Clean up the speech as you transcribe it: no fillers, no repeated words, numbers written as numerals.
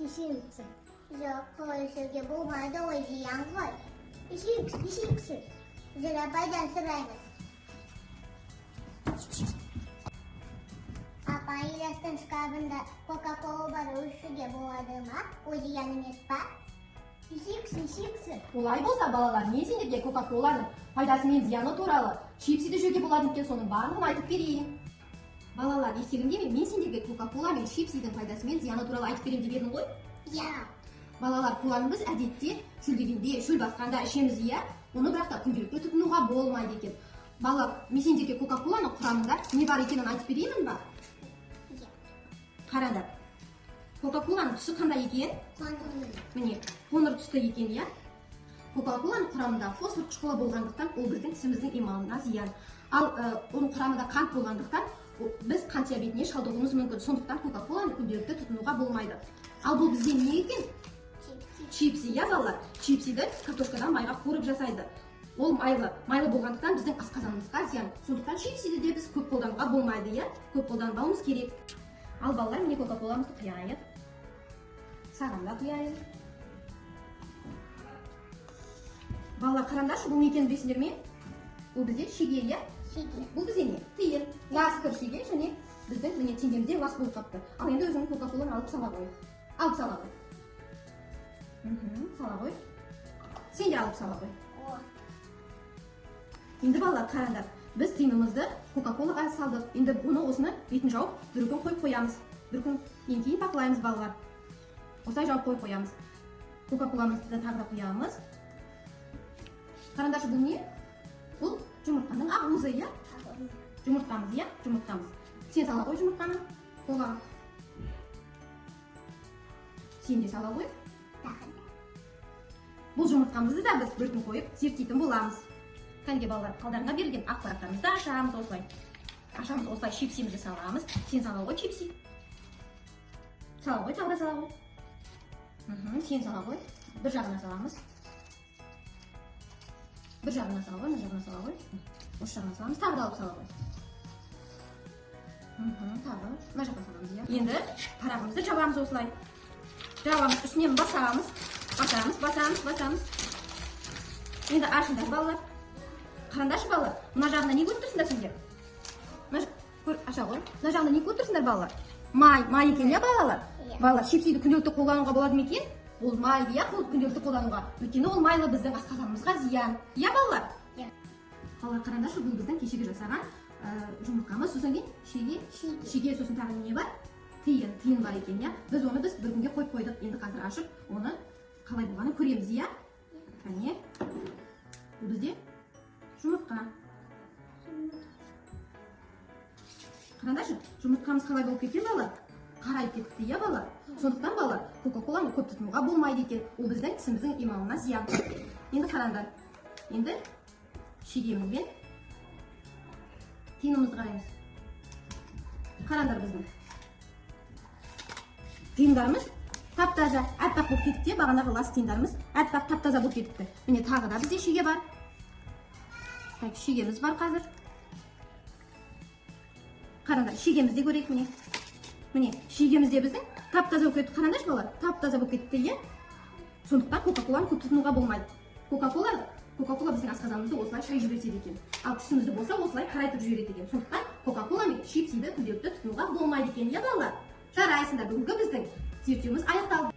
Ішеміз. Жоқ, қалай ішуге болмайды ғой, зиян ғой. Ішейік, ішейікші. Жүр, апайдан сұраймыз. Апай, Ильястың шкафында Кока-кола бар, ол ішуге болады ма? Ол зиян емес па? Ішейікші, ішейікші. Олай болса, балалар, мен сендерге кока коланың пайдасы мен зияны туралы, чипсиді жеуге болады екен, соның барлығын айтып берейін. Балалар, естеріңде ме, мен сендерге кока кола мен чипсидің пайдасы мен зияны туралы айтып беремін деп едім ғой? Иә. Балалар, коланы біз әдетте шөлдегенде, шөл басқанда ішеміз, иә? Оны бірақ та күнделікті тұтынуға болмайды екен. Балалар, мен сендерге кока коланың құрамында не бар екенін айтып берейін ба? Иә. Қараңдар, кока коланың түсі қандай екен? Қоңыр. Міне, қоңыр түсті екен, иә. Кока коланың құрамында фосфор қышқылы болғандықтан, ол біздің тісіміздің эмалына зиян. Ал оның құрамында қант болғандықтан, біз қант диабетіне шалдығуымыз мүмкін. Сондықтан кока коланы күнделікті тұтынуға болмайды. Ал бұл бізде не екен? Чипси. Чипси, иә, балалар. Чипсиді картошкадан майға қуырып жасайды. Ол майлы, майлы болғандықтан, біздің асқазанымызға зиян. Сондықтан чипсиді де біз көп қолдануға болмайды, иә, көп қолданбауымыз керек. Ал, балалар, міне, кока коламызды құяйық, саған да құяйын. Балалар, қараңдаршы, бұл не екенін білесіңдер ме? Бұл бізде шеге, иә? Шеге. Бұл бізде не? Тиын, лас кір шеге. Және біздің, міне, теңгеміз де лас болып қалыпты. Ал енді өзіңнің кока коланы алып сала ғой, алып сала ғой. Сала ғой, сен де алып сала ғой. О. Енді, балалар, қараңдар, біз тиынымызды кока колаға салдық. Енді бұны, осыны бетін жауып, бір күн қойып қоямыз. Бір күннен кейін бақылаймыз. Балалар, осылай жауып қойып қоямыз. Кока коламызды тағы да құямыз. Қараңдаршы, бұл не? Бұл жұмыртқаның ақуызы, иә? Жұмыртқамыз, иә, жұмыртқамыз. Сен сала ғой жұмыртқаны колаға. Сен де сала ғой. Тағы да. Бұл жұмыртқамызды да біз бір күн қойып зерттейтін боламыз. Кәнге, балалар, қалдарыңа берілген ақ парақтарымызды ашамыз, осылай ашамыз, осылай чипсимізді саламыз. Сен сала ғой чипси, сала ғой, тағы да сала ғой. Сен сала ғой. Бір жағына саламыз, бір жағына сала ғой, мына жағына сала ғой. Осы жағына саламыз. Тағы да алып сала ғой. Тағы мына жаққа саламыз, иә. Енді парағымызды жабамыз, осылай жабамыз, үстінен басамыз, басамыз, басамыз, басамыз. Енді ашыңдар, балалар. Қараңдаршы, балалар, мына жағында не көріп тұрсыңдар сендер? Көр, аша ғой. Мына жағында не көріп тұрсыңдар, балалар? Май, май екен, иә, балалар? Иә. Балалар, чипсиді күнделікті қолдануға болады ма екен? Болмайды, иә, күнделікті қолдануға, өйткені ол майлы, біздің асқазанымызға зиян, иә, балалар? Иә. Балалар, қараңдаршы, бұл біздің кешегі жасаған жұмыртқамыз, сосын кейін шеге. Шеге. Шеге, сосын тағы не бар? Тиын, тиын бар екен, иә. Біз оны біз бір күнге қойып қойдық. Енді қазір ашып, оны қалай болғанын көреміз, иә. Кәне, бұл бізде жұмыртқа. Қараңдаршы, жұмыртқамыз қалай болып кеткен, балалар? Қарайып кетіпті, иә, балалар? Сондықтан, балалар, кока коланы көп тұтынуға болмайды екен, ол біздің тісіміздің эмалына зиян. Енді қараңдар, енді шегеміз бен тиынымызды қараймыз. Қараңдар, біздің тиындарымыз тап таза, аппақ болып кетіпті. Бағанағы лас тиындарымыз аппақ, тап таза болып кетіпті. Міне, тағы да бізде шеге бар. Так, шегеміз бар қазір. Қараңдар, шегемізді де көрейік. Міне, міне, шегеміз де біздің тап таза болып кетті. Қараңдаршы, балалар, тап таза болып кетті, иә. Сондықтан кока коланы көп тұтынуға болмайды. Кока кола біздің асқазанымызды осылай шайып жібереді екен, ал тісімізді болса осылай қарайтып жібереді екен. Сондықтан кока кола мен чипсиді күнделікті тұтынуға болмайды екен, иә, балалар? Жарайсыңдар, бүгінгі біздің зерттеуіміз аяқталды.